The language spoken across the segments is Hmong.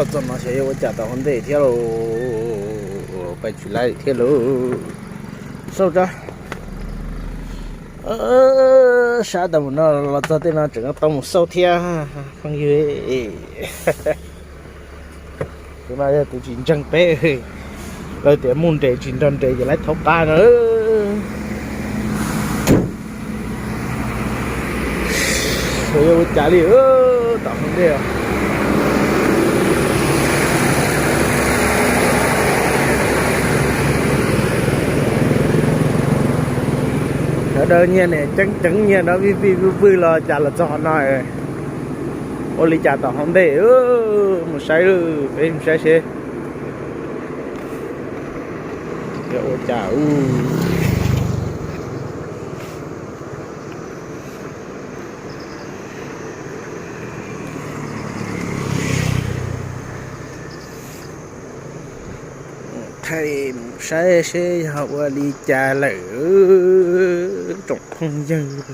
Txog no xyov yuav ua cas tau hauv ntej thiab lauj, pais tsis laib thiab lauj. Xauj rau sab tau mus no los txog tej no tseem tau mus xauj thiab phooj ywg. Tus no yog tus tsis ntseeg peb, lawv tias mus nres tsis nrog nres ces lawv thaub qab no. Xyov yuav ua cas li, tom hauv ntej. Sawv daws nyiag nim ceeb ceev nyiag no vij vij vwj vwj los cas los txog qhov no. Ua li cas tom hauv ntej, mus saib, peb mus saib seb ua cas. Thaij mus saib seb yog ua li cas lawm tsoom phooj ywg.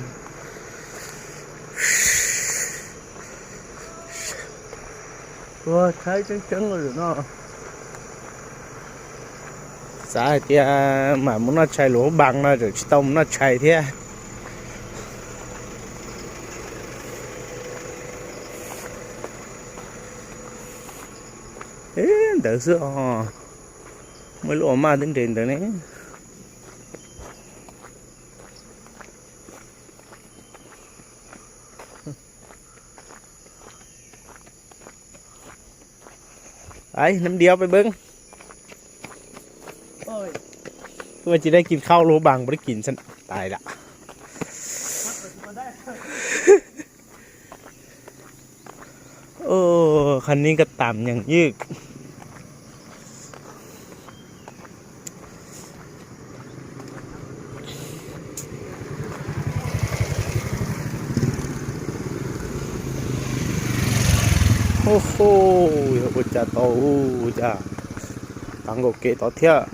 Ua thaib tseeb tseeb no. Xav hais tias mam mus noj tshais luag hauv Npas no tseem tsis tau mus noj tshais thiab. Ntawd xwb os, muaj ib lub ua maj twb nres ntawd ne. Ai, nab diab peb beeb. Ua tsis dab kis khau lub npas npaum dab kis ntxhab tais lawm. Ua, qhov no koj tam nyeem ywg. Hu hu, yog ua cas tau ua cas tag nkaus kev tod thiab.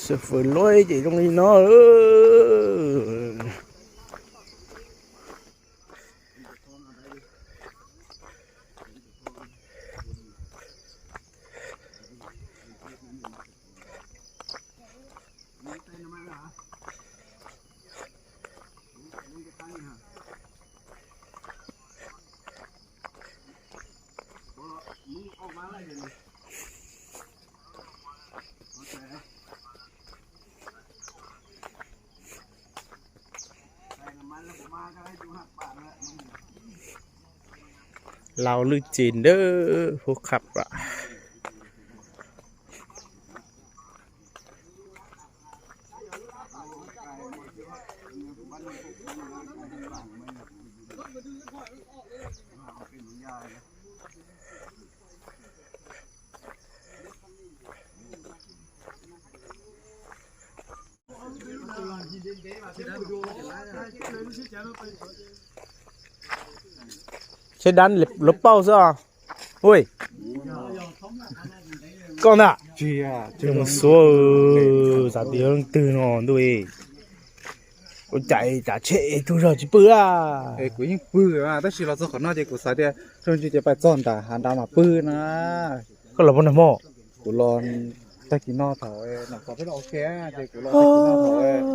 Xwb fwm luaj ces zoo li no. Lau lwj ci ntawd hub qhab a. Seb dab lawv pauj xwb os. Ui, koj ntag. Mus xua, xav tias leej twg no ntuj. Kuv cais cas tsheb tsaug zog tsis pw a. Kuv yeej pw, tab sis los txog qhov no ces kuv xav tias zoo ntsis ces pais txog nram hav nrad mas pw na. Koj los puas nag hmo? Kuv los tag kis no thaum,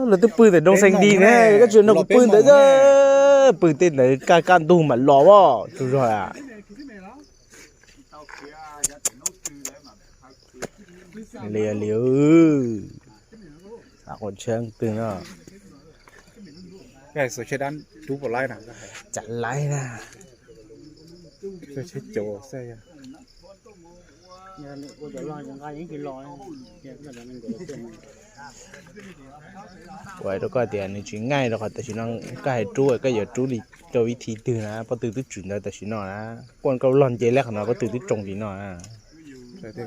los twb pw ntawm Doo Xees Dis ne, koj tsis nrog kuv pw ntawd, pw tej ntawd kaj kaj ntug mam los as, tsaug zog a. Li li, ua tsheb twg no. Cas laib na. Ua rau koj tias nws tsis ngaij rau qhov tam sim no koj hais rub, koj yuav rub li rau vib thi twg na, pob tw twb tshwm ntawd tam sim no na. Kuaj koj log nce leb qhov no pob tw twb tsoo li no na. Tsheb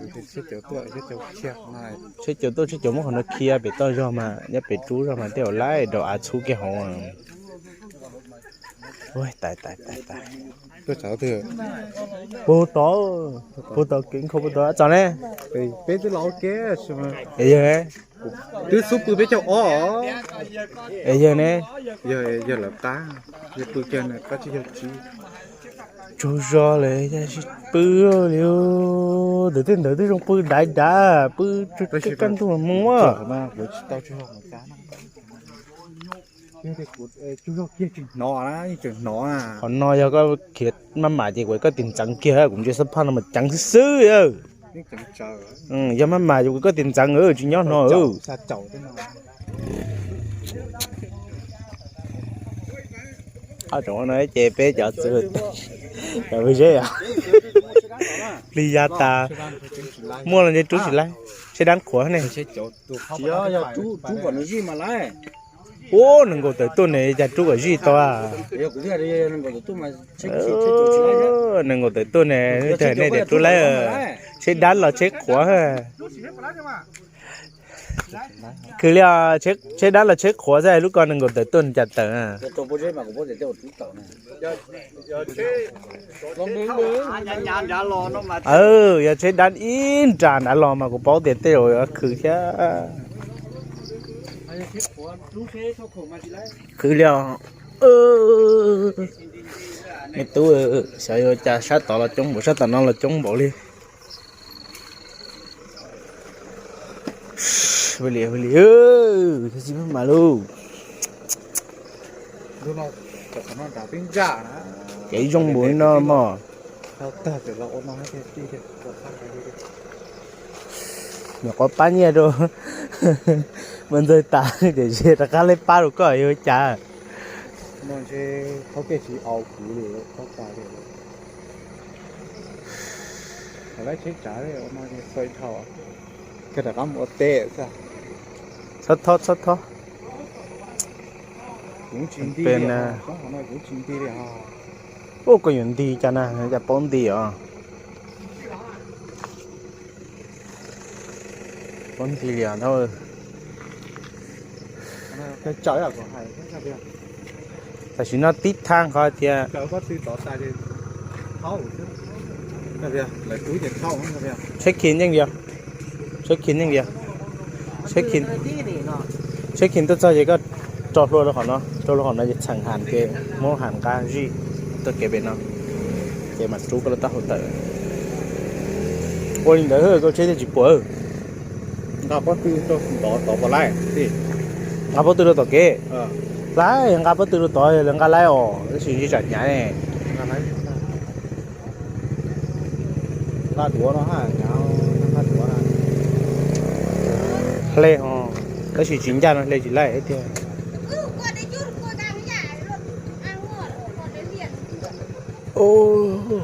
caum tuaj tsheb caum muab qhov no khiav pem toj zog mas nyob pem rub zog mas tej zaum laib rau av txhub kiag hauv. Tais tais tais tais. Puag tod, puag tod kev nkhaus puag tod txog ne. Peb twb los ua ke. Yog, Twb xub pw peb caug ob. Es yawg ne? Yawg, yawg lawv qab, yawg pw kiag na, qab tsib caug tsib. Tsaug zog lawm, pw li. Ntawm tej ntawd twb zoo pw dav dav, pw kaj ntug mus. Qhov no yog koj khiav maj mam ces kuv koj tis ntxeev kiag, kuv ntsia xab phaj no mas ceev xwb xwb. Yog maj mam ces kuv koj tis ntxeev, tsis nyob no. Qhov no ces peb cov txwv, cov peb zeb, plig ya tas, muaj los ntshe rub tsis laib, seb dab qhuav ne. Ua nees nkaum tawm tuaj ne, cas rub kom zij tau a? Nees nkaum tawm tuaj ne, nej tias rub laib, tsheb dab los tsheb qhuav. Khwv li, tsheb dab los tsheb qhuav xwb, lub ko nees nkaum tawm tuaj ne cas tawm. Yog tsheb dab ib nra nrad los mas kuv paub tias tej zaum yuav khwv thiab. Khwv li os. Me tub, xyov yuav cas sab tod los coob npaum, sab tom no los coob npaum li. Li, li, tsis maj mam lauj. Kev zoo npaum li no mog. Nyuam qhuav pab nyiaj rau Muaj Ntxawg tas ces rov qab leb pab rau koj yuav cas. Txhob thob, txhob thob. Peb na. Ub, koj yuav nti cas na, cas paub nti os. Paub nti li os. Tam sim no tib thaj qhov tias tsheb khi nyeej li, tsheb khi nyeej li, tsheb khi, tsheb khi tuaj txog ces koj rau hlua rau qhov no, rau hlua qhov no ces txheem has ces muab has nqa zij tuaj kev pem no, ces mam rub koj lub taub hau tawm. Ua li ntawd koj tsheb thiaj tsis puas. Nqa pob tw rau tod pom lawm. Nqa pob tw rau tom kev. Lawv nqa pob tw rau tod lawv nqa lawm os, tab sis ntshe tsam hnyav ne. Hle ho, tab sis tsis ncaj no hle tsis laij tiag.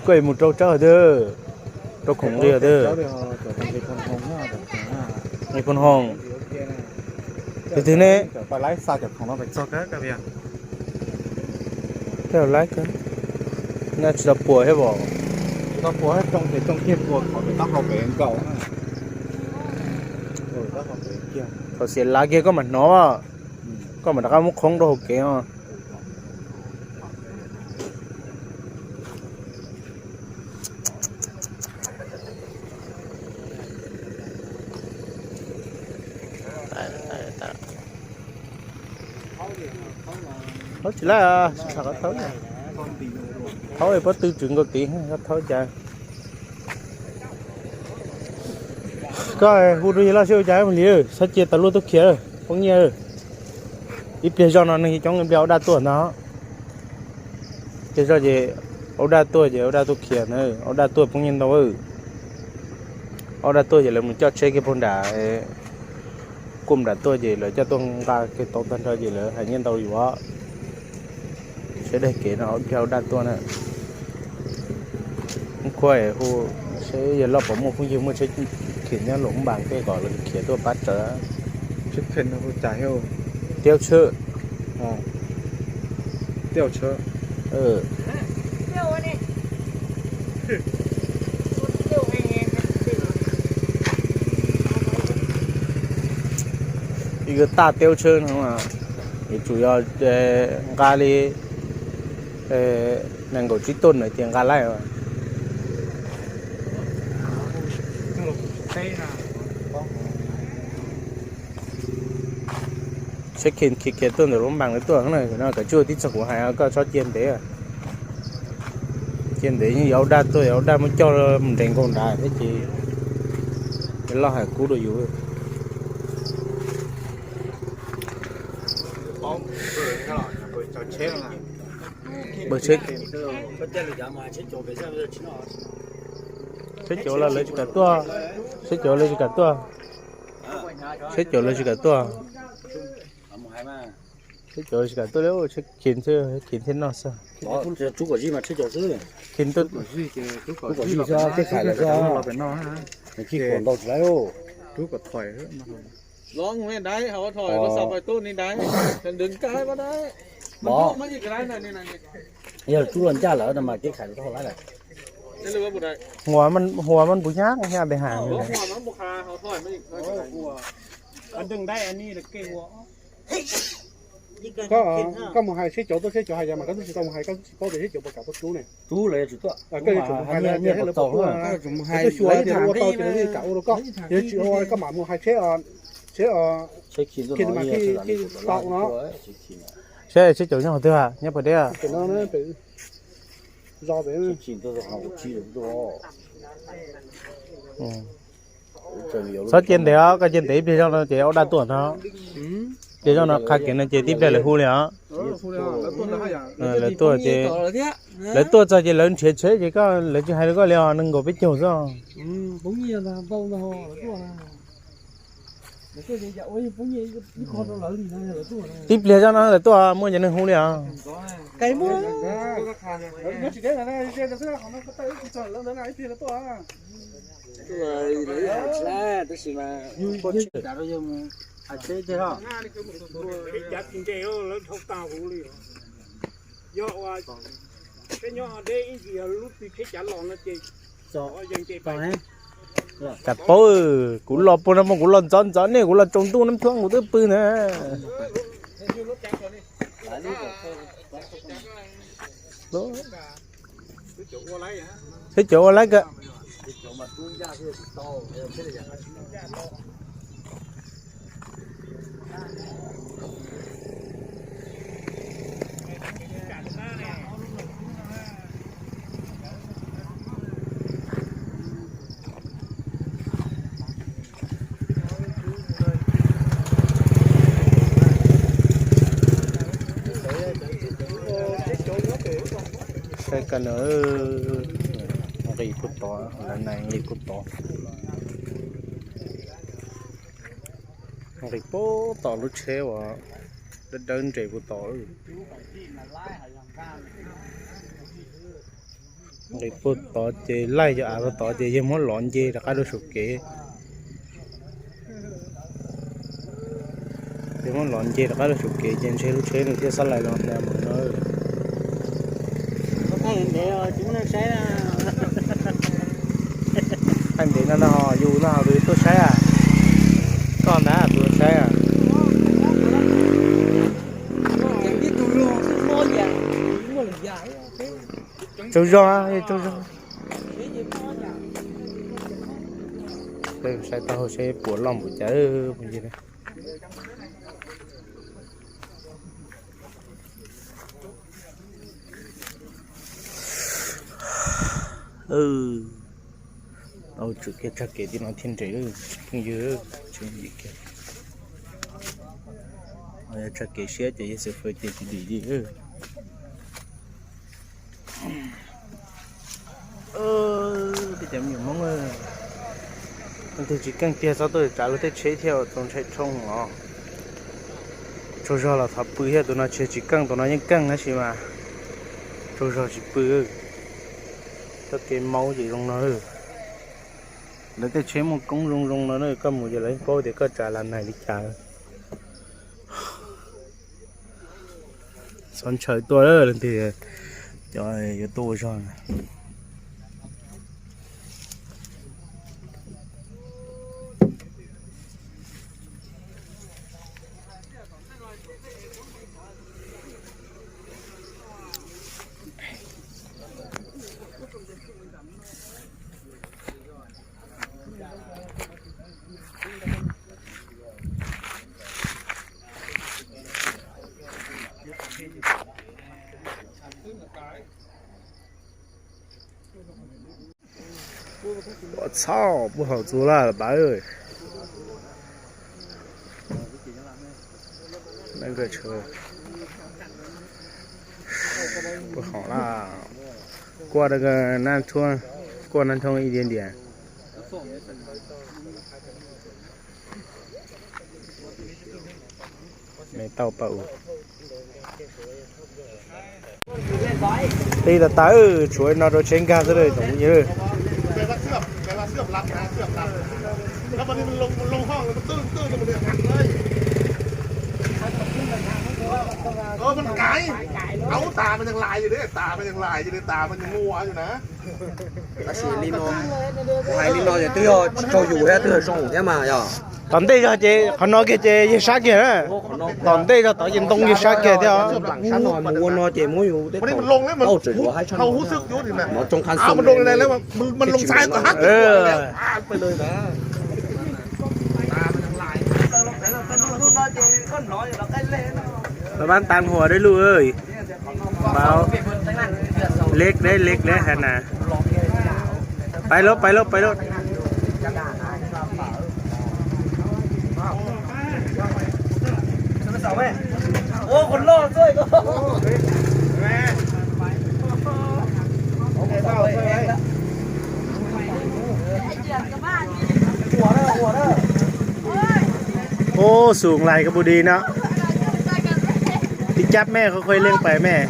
Koj yuav mus rau tsawb twg? Rau khoom nqi twg? Nqi Phoos Hoos. Tus twg ne? Tej laib, nyaj tsis tau puas thiab os. Thaum xiam lav kiag koj mam hnov, koj mam rov qab muab qhoob rau hauv kev os. Thauj tsis laij, tsis tham qhov thauj. Thauj pob tw tswv nkaus tid, thauj cas. Koj hu rau yawg Loj seb ua cas li, txhob cia tas luaj tuaj khiav, poob nyiaj. Ib pliag zoj no neeg coob, ib pliag ua daj tuaj ntag. Ib pliag zoj ces ua daj tuaj ces ua daj tuaj khiav na, ua daj tuaj poob nyiaj ntau. Ua daj tuaj ces lawv mus coj tsheb kiag puag nram, kuj nram tuaj ces lawv coj tuaj nqa kiag tau tag nrho ces lawv hais nyiaj ntau yuav. Seb daig kev no ib pliag ua daj tuaj na. Ub, khuaj hu seb yawg Loj puas muaj phooj ywg muaj tsheb khiav nyob Luam Npas tej kom lawv khiav tuaj pab tsaws. Tiab tsheb. Ib ko taj tiab tsheb no, yuav tsum yog nqa li nees nkaum tsib tuj na ces nqa laij. Seb khiav khiav tuaj ntawm lub npas lawv tuaj na, no kav tsij ua tib txog kuv hais koj txhob cia ntev. Cia ntev yeej yuav ua daj tuaj, yuav ua daj muab coj mus nres nkaus nrad thiab ces yuav loj hais kub rau yus. Seb caum los lawv tsis kam tuaj, seb caum lawv tsis kam tuaj, seb caum lawv tsis kam tuaj, seb caum lawv tsis kam tuaj li, khiav thiab noj xwb. Khiav tuaj, Yog tub los ncaj lawm no mas kev khais tau lawm. Hua mas puas nyab nyab pes has. Koj mus hais seb cov tuaj, seb cov hais yas mas koj twb tsis tau mus hais, koj twb tsis paub tias seb cov puas kam tuaj rub ne. Rub lawv yuav tsum tuaj, koj yuav tsum mus hais lawv tias lawv puas tuaj, lawv tuaj xyuas tias lawv ua tau ces lawv thiaj kam ua rau koj. Yog tsis ua koj mam mus hais seb, seb khiav mas thiaj tau no. Seb seb cov nyob qhov twg, nyob puas deb? Txhob cia ntev os, koj cia ntev ib pliag zog no ces ua daj tuaj no. Pliag zog no qha kev no ces tib pliag lawv hu li os. Lawv tuaj ces, lawv tuaj txog ces lawv nrhiav tsheb ces koj, lawv tsis hais rau koj li os, nees nkaum peb caug xwb. Tib pliag zog no lawv tuaj, muaj cov neeg hu li os. Yog ua tsheb nyob deb ib ntsis, yog lub tsheb cav los no ces Cas paub, kuv los puag no mas kuv los ntxov ntxov nej, kuv los tsaus ntuj nab thuab kuv twb pw ntag. Seb cov ua laib kawg. Saib koj no, nqis puag tod, lawv nais nqis puag tod. Nqis puag tom lub tsheb uas dawb dawb nres puag tod. Nqis puag tod ces laij yog av puag tod ces yawg muab lov nce rov qab rau saum kev. Yawg muab lov nce rov qab rau saum kev ces ntshe lub tsheb nws thiaj xab lais los mus no. Thaij ntev no no yus no ho tuaj saib a. Koj ntag tuaj saib a. Tsaug zog, tsaug zog. Saib tau hauv seb puas loj npaum cas. Tau tsum kiag tshaj kev tim no thiaj nres, phooj ywg, tseem yim kiag. Yog tshaj kev siab ces yog xav fawm ces tsis dim li. Peb cov me nyuam Hmoob, leej twg tsis keej tiag txhob tuaj tsav luag tej tsheb thiab, txaus ntshai dhau os. Tsaug zog los thov pw thiab, tus no tsis keej, tus no yeej keej tab sis mas tsaug zog tsis pw. Txoj kev maub ces zoo no. Lawv tej tsheb muaj koob zoo zoo no na, koj mus ces lawv yeej paub tias koj tsav las nais li cas. Txhob ntshaw tuaj, leej twg cov yuav tuaj ua zog. Ua txhob puag hauv txuas lawm pab. Puag hauv lawm. Kuaj, kuaj nab thoob ib diav diav. Me tauj paj ub. Tij tas tas, tshuav no rau tsheb nkag xwb lawm tsoom phooj ywg. Tab sis li no, kuv hais li no ces twb yog tsis tsaug yus thiab, twb yog zoo thiab mas yog. Tom ntej zog ces qhov no kiag ces yawg sab kiag na. Tom ntej zog tod ces ntoo yawg sab kiag thiab os. Sab no mus ua no ces muab yus tej tauj tseem yuav haib tshaj no. Mov tsoo qha xoo. Pab tab huas deb luj. Pab leb deb leb deb has na. Pais lauj, pais lauj, pais lauj. Ub, xum lais koj pum di no. Tib cab mej, qhov qhuaj leej pais mej.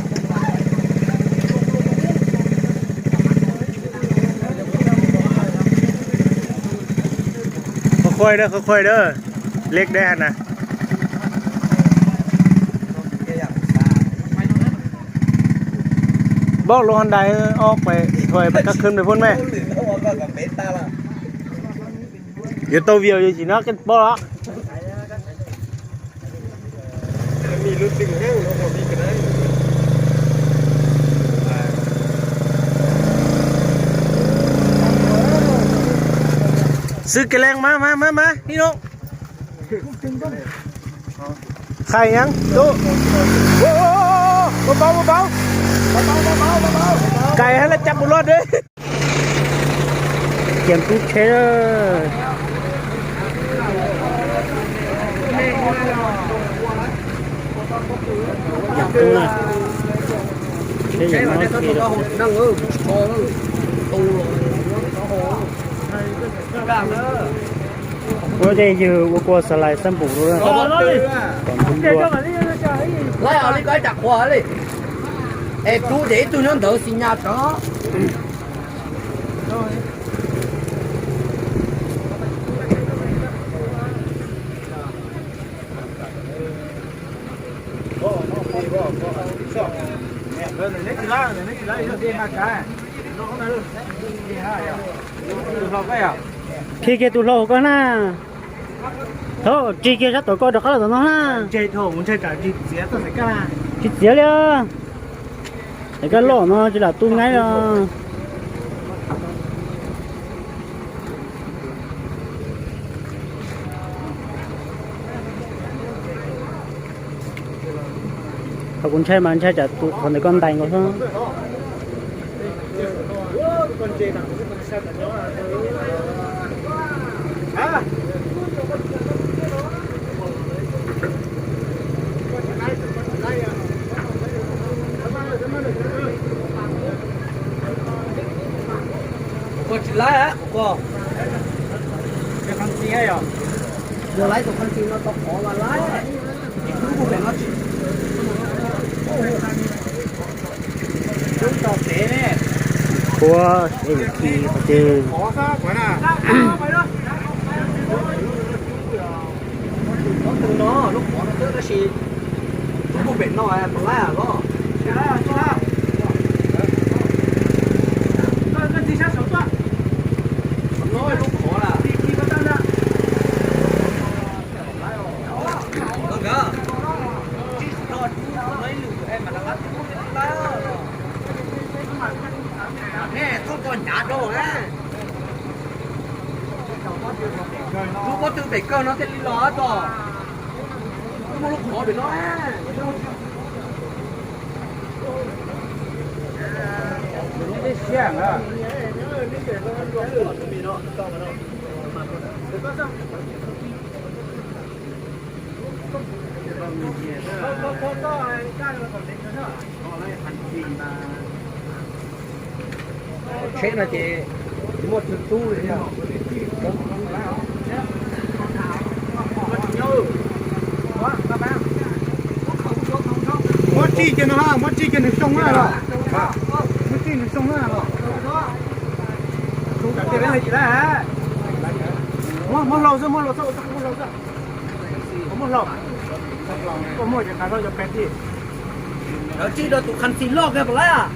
Qhov qhuaj dawb, qhov qhuaj dawb. Leb deb has na. Npaum lub hos dais ob pais thuam pais kab khwb pais phun mej. Yuav tau view yus tsis nyob koj paub los. Xwb ke leej mas mas mas mas ib nub. Khai nyav tub. Mus pauv, mus pauv. Kais hab laj cab mus loj deb. Ciam tub tsheb. Yam tub na. Tsheb yam no. Ua tej yawg ua kua xa lais xab npum rau. Laib os li koj ib tsam qhuas li. Es rub ces ib tug nyob ntawd xi nyas rov. Khi kiag tus hlau koj na. Thaum tsis kiag sab tom koj rov qab los tom no na. Tsis txiav li. Es koj loj no tsis lam tu ngaib los. Qhov kuv ntshai mas ntshai tsam tus qhov ntawd koj ntais nkaus xwb. Kuv tsis laib, kuv laib tus qhov ntxi no tau qhov mas laib. Ib tug mus pem no tsis, ib tug mus pem no tsis. Ua, es khi qhov twg? Qhov twg no, lub qhov no twb tab sis tus mus pem no puas laib los? Qhov no lub qhov na. Nej txhob tso hnyav rau na. Lub pob tw pem kawg no thiaj li los tos. Twb muaj lub qhov pem no. Tsheb no ces muaj tub tub li thiab. Muab tsij kiag no, muab tsij kiag nws xyoo na los. Muab tsij nws xyoo na los. Muab hlau xwb, muab hlau xwb, muab hlau xwb. Muab hlau. Koj muaj ces qas hlau yog pes tij. Lawv tsij rau tus khas xis loj kiag puas laib?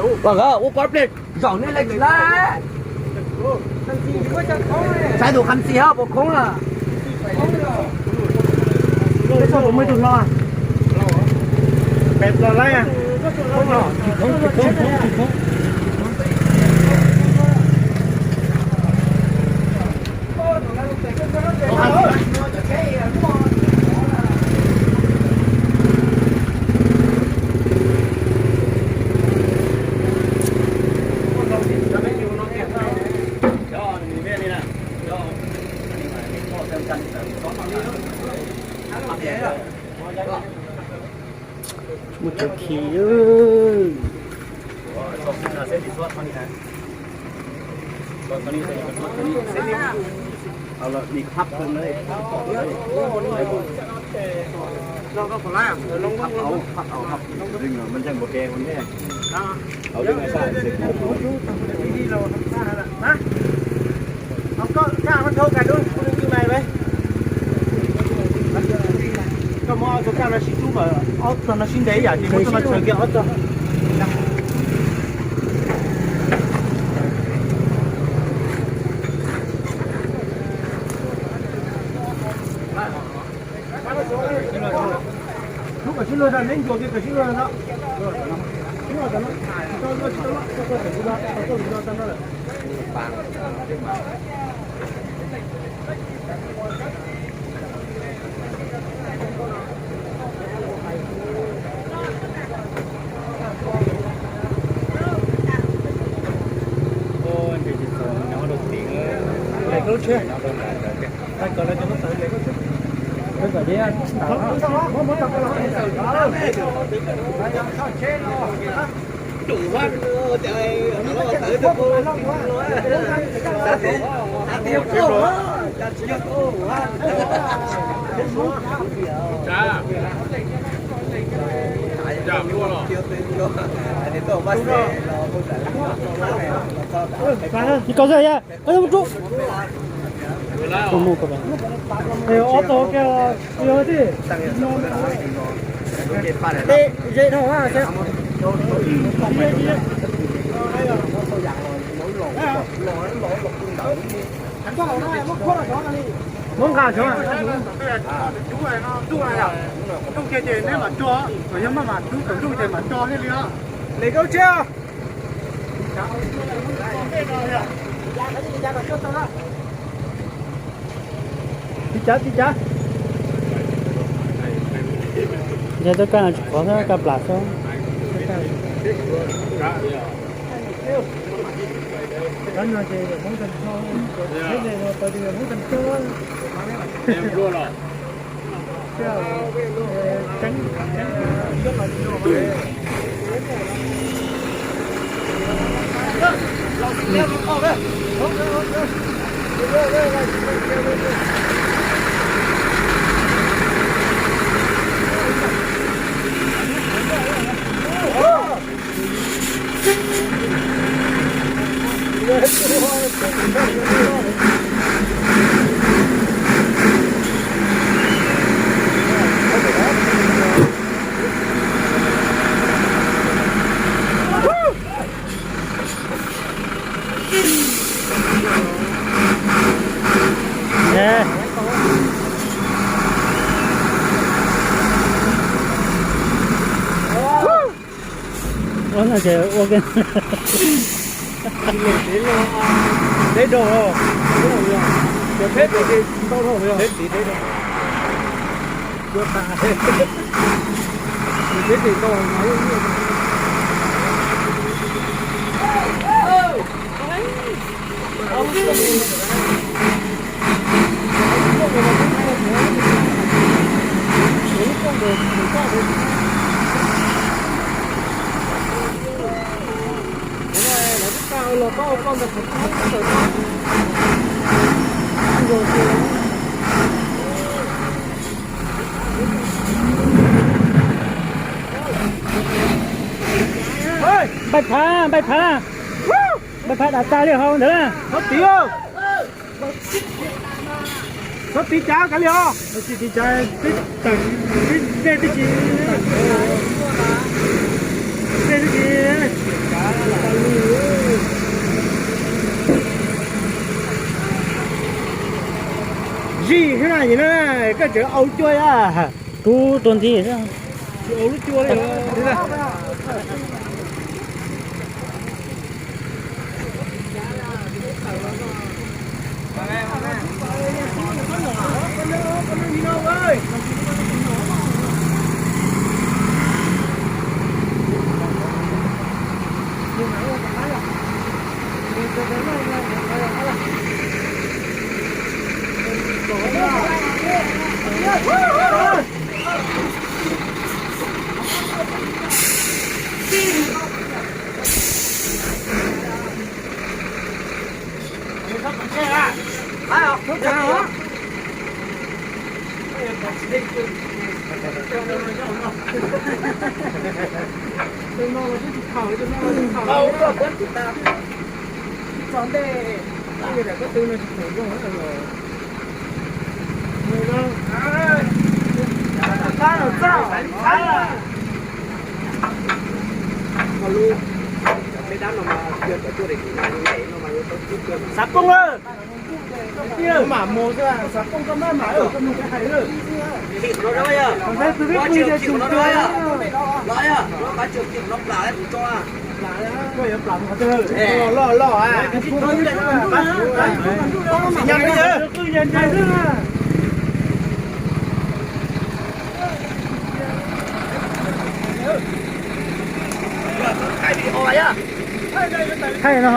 Ua koj ua koj pliag zaum nej laij tsis laij. Saib tus khas xis hab puas khoob lawm. Txhob tus muaj ib tug hlau. Pes los laib. Muaj cov khi. Koj muab ob tug kaj no sib tub mas ob tog no sib ntev yam ces muab tog no tsawv kiag ob tog. Hnub kom sib luag rau neb ncuav kiag kom sib luag rau. Ib koj zaj ya. Ob tog kiag, yog ti. Muab nqa xyov. Ntuj kiag ces neb mam tso, kom yog maj mam tub kom ntuj ces mam tso thiaj li os. Lem kaub tshiab. Tiv cav, tiv cav. Yog txoj kaj no tsis qhov xwb, kaj plam xwb. Cov no ces yog Hmoob tag nrho, teb no tau tias yog Hmoob tag nrho. Ua no ces ua ke. Deb dog, cov tsheb ces ntau dhau, tsheb txiv deb dog. Cua tas, tsheb txiv ntau. Npaj phav, npaj phav, npaj phav dam tag li hauv ntawd. Txhob tiv, txhob tiv cav kav li os. Txhob tiv cav, peb tawm, peb tsis, peb tsis. Zij thiab na, koj tseem au cua a. Kuv tua nti xwb. Tsis au lub cua li. Xav poob lawm. Mam mus xwb, xav poob koj maj mam koj mus hais lawm. Koj yuav plam mus qhov twg? Loj loj. Thaij no.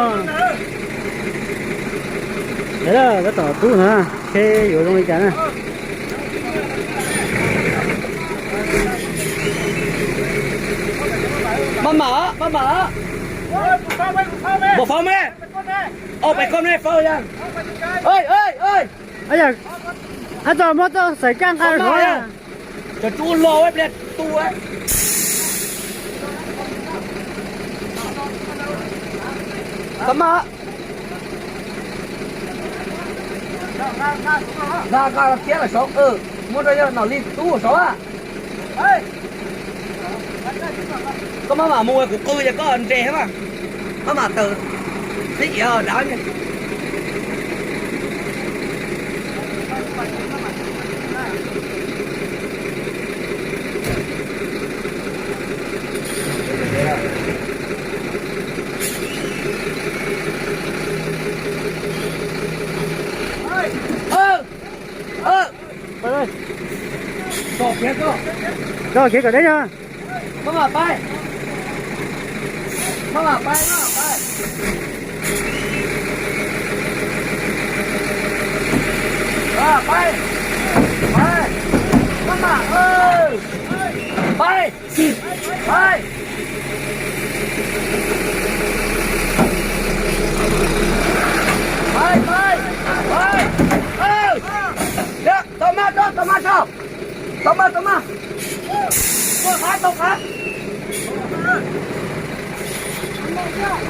Tab tom tub no, seb yuav zoo li cas na. Maj mam, maj mam. Npaum faub me. Au, pais koj ne, faub ya. Ej, ej, ej. Ab txog muab txoj xaim kaj nqa rau. Cov tsub loj pliag tu. Tau maj. Nqa nqa thiab los saud, muab rau yog nom li tub saud a. Koj maj mam mus, kuv qw ces koj nres mas. Maj mam tawm, peb iav dav. Koj khiav kom deb no. Maj mam pais. Maj mam pais, maj mam pais. Pais, pais, maj mam, pais, pais, pais, pais, pais. Tau maj tso, tau maj tso. Tau maj, tau maj. Tau qab, tau qab.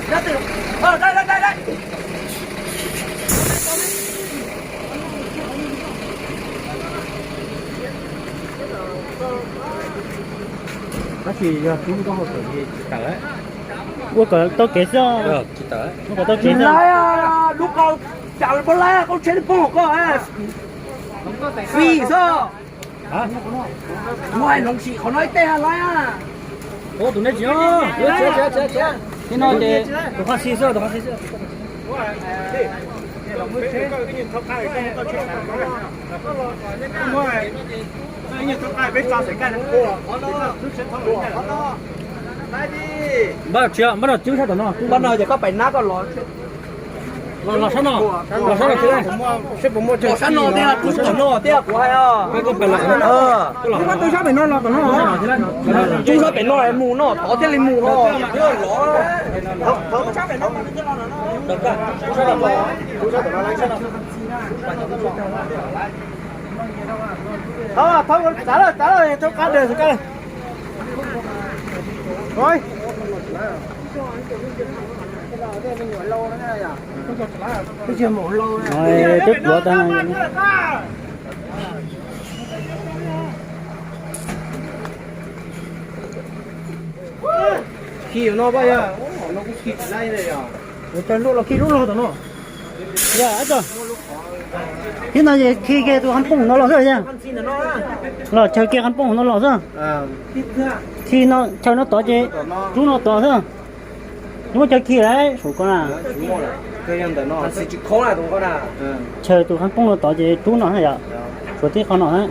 Dai, dai, dai, dai. Tab sis yog tub koj hauj tawm ces tsis tawm. Ua kom tau kev xwb. Ua kom tau kev xwb. Lub qau cas pab laib, qau tsheb poob hauv koj. Fij xwb. Ua hloov sim qhov no ib teg ha laib. Tus nej tsis, no ces tus qab xis xwb, tus qab xis xwb. Npaj tsis, npaj no twb sab tom no, npaj no ces koj pais nab koj los. Los sab no, los sab no thiab. Los sab no thiab, rub tom no thiab kuv hais os. Rub sab pem no los tom no. Rub sab pem no mus no tod thiaj li mus no. Thov, thov, txav lawm, txav lawm, thov qab daws, qab daws. Twb pluav tag. Khi no, no kuj khi tsis laib li os. Ua cas luaj los khi lub log tom no. Yog, ib no ces khi kiag tus qhov poob no los xwb yog. Los chaw kiag qhov poob no los xwb. Khi no chaw no tod ces rub no tod xwb. Muab chaw khi lawm saum ko na. Chaw tus qhov poob no tod ces rub no na yom. Suav tib qho no na.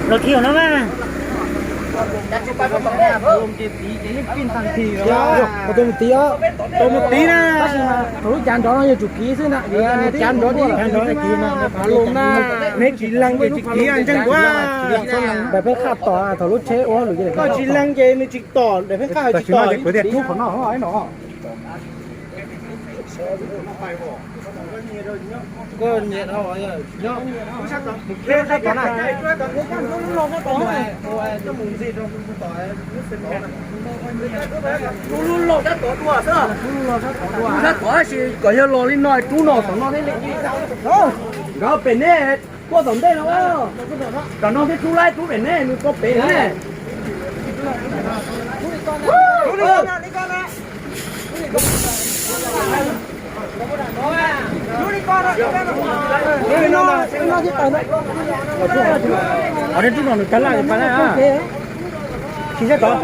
Los khi no mas. Tus mus tiv, tus mus tiv na. Tab sis mas thaum lub cav nrov no yuav tsum kiv xwb na, vim cav nrov ces cav nrov kiv na. Neb tsis lees ces tsis kiv ntseeg kuv. Daim pheej qhaj tom thaum lub tsheb ua hauj lwm. Koj tsis lees ces nws tsis tom, daim pheej qhaj tsis tom. Lub log sab tod dua xwb. Lub sab tod tab sis kom yog los li no rub no tom no thiaj li. Nkawd pem nej, kuaj tom ntej no. Tom no thiaj rub laib, rub pem nej, nws kuaj pem ne. Qhov nej rub no nws tag laj, tsis tag laj. Tsis tag tod.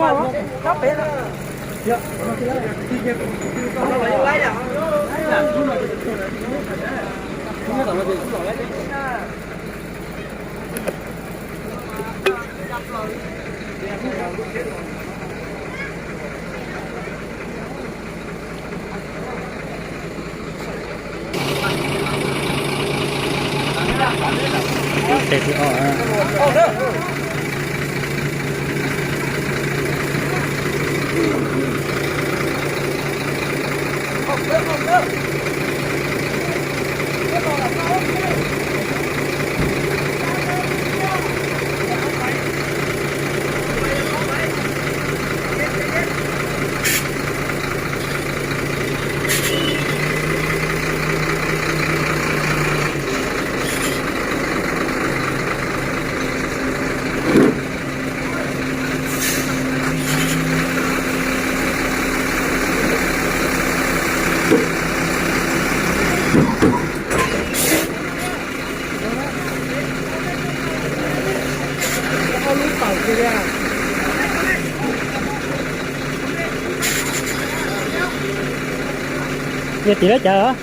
Yog tim lawv cawv.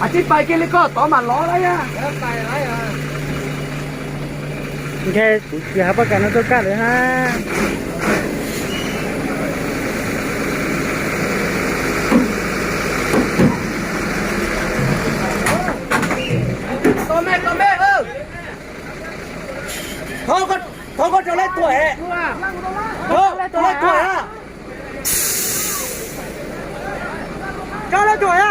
Ab, tsis pais kiag li koj tod mam lov lawm yog. Ntshe kuv tsis hav paj kas no tuaj kaj lawm na. Thov koj rau lawv tuaj, rau lawv tuaj na. Rau lawv tuaj na.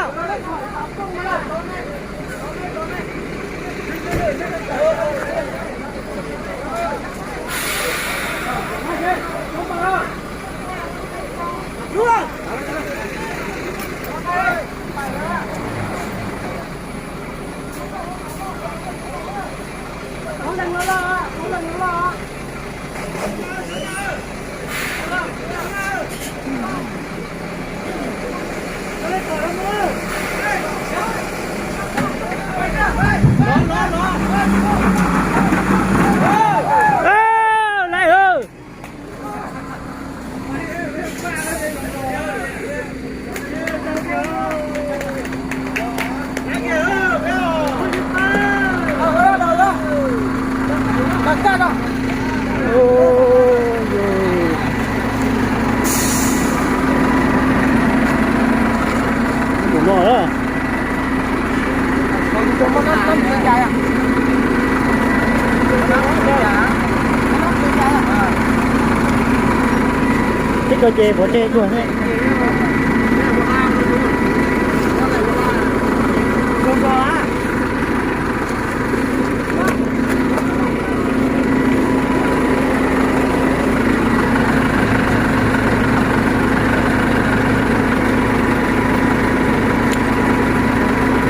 Tib co ces pov tseg tuag thiab.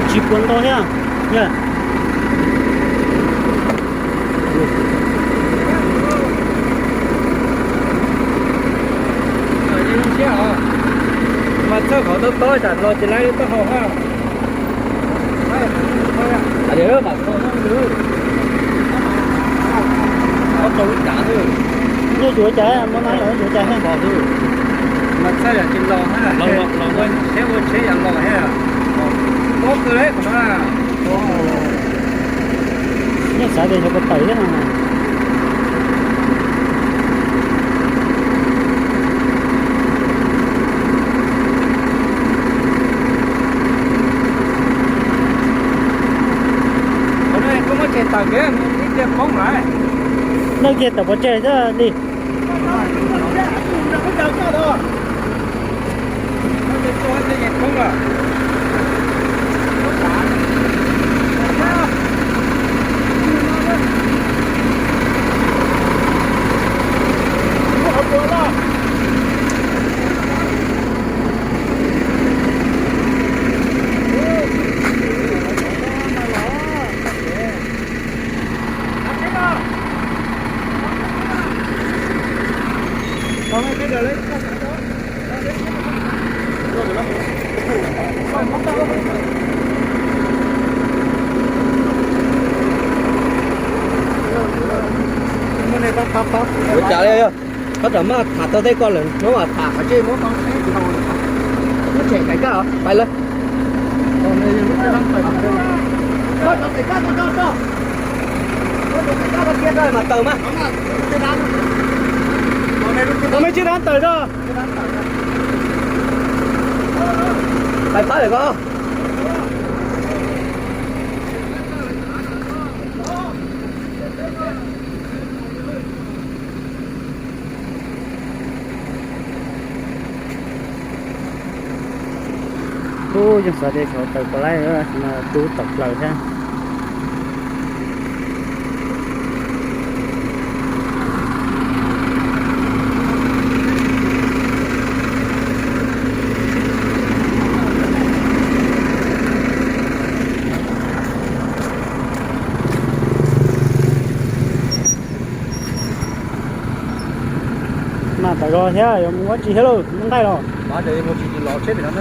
Tsis puas nto thiab. Mas txhawj qhov tob tob tsam los tsis laib taub hau hab. Nyuj tsuav cas, muab na los tsuav cas hab. Mas txhawj yam tsis los hab, los los los, tsheb ua tsheb yam los hab. Pob kawg le qhov no. Nej xav tias yog ko taw thiab no. Koj muab tsev tawm kiag, ib pliag poob lawm. Noj kiag tawm pov tseg xwb li. Ua cas li, koj tam maj tham tau tej koj lawm, hnub tham qhov tseeb muab, muab tshem kais kaj os, pais lawm. Koj cov tes kab koj coj tso. Koj cov tes kab koj cia tso mas tawm mas. Koj muab chiếc dab tawm tso. Pais pab lawm koj. Ub, yeej xav tias tshuav tawm pov laib, tub tawm plaws thiab. Mas tawm los thiab, yuav mus ua tsi thiab lauj, mus nqaij los? Los tsheb pem no,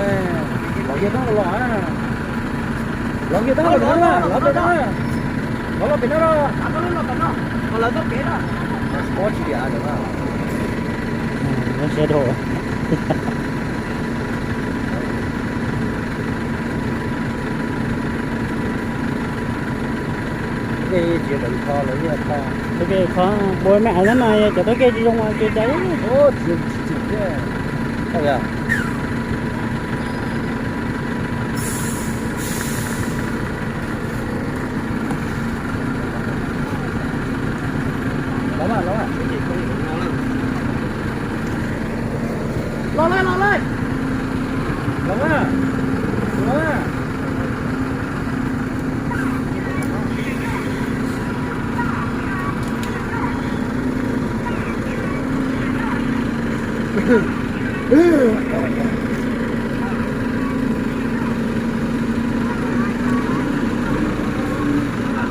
los kiag tab los, los kiag tab los, los pem no, los los pem no, los tsis pom tsis diam. Tsis dhau. Ua me ais na mas cov taub ke tsis zoo mas ces cas. Los lawm, los lawm. Los na, los na.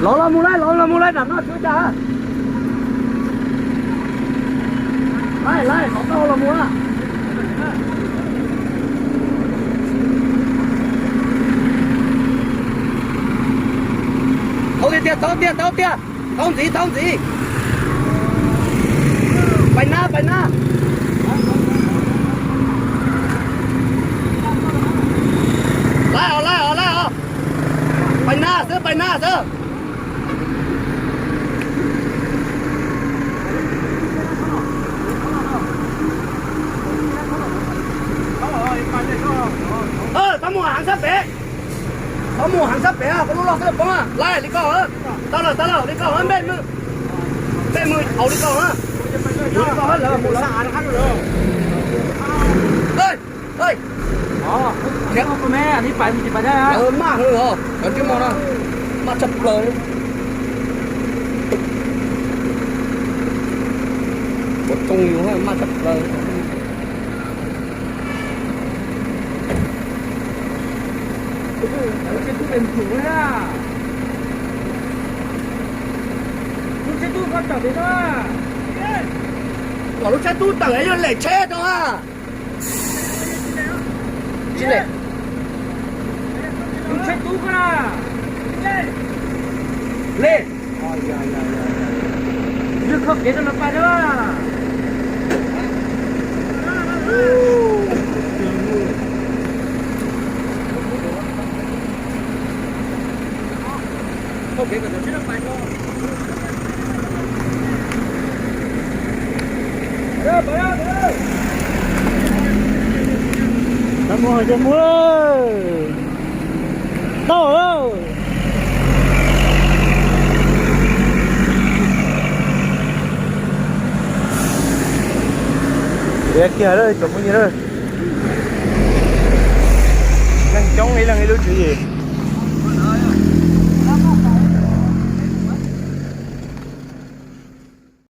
Los los mus lauj, los los mus lauj, nram no tsuav cas. Laij, laij, los tau los mus na. Thaub tiag tiag, thaub tiag, thaub tiag. Thaub ntxiv, thaub ntxiv. Pais na, pais na. Laij os, laij os, laij os. Pais na xwb, pais na xwb. Txhob mus heev sab pem. Txhob mus heev sab pem, koj lub loj xwb poob. Laij li ko, tau lawm, tau lawm, li ko, npej mws, npej mws haus li ko. Yuav li ko lawv mus lawm. Lawv maj hwv os, cov ntsej muag no maj tshaj plaws. Ua txooj yus maj tshaj plaws. Kom lub tsheb tub tawm yog lem tsheb rau a. Tsis lem. Lem. Lwj khob kev rau lawv pais na. Tau mus, tau mus. Tau lawm. Tiav kiag lawm cov phooj ywg na. Neeg coob ib leeg ib lub tswv yim.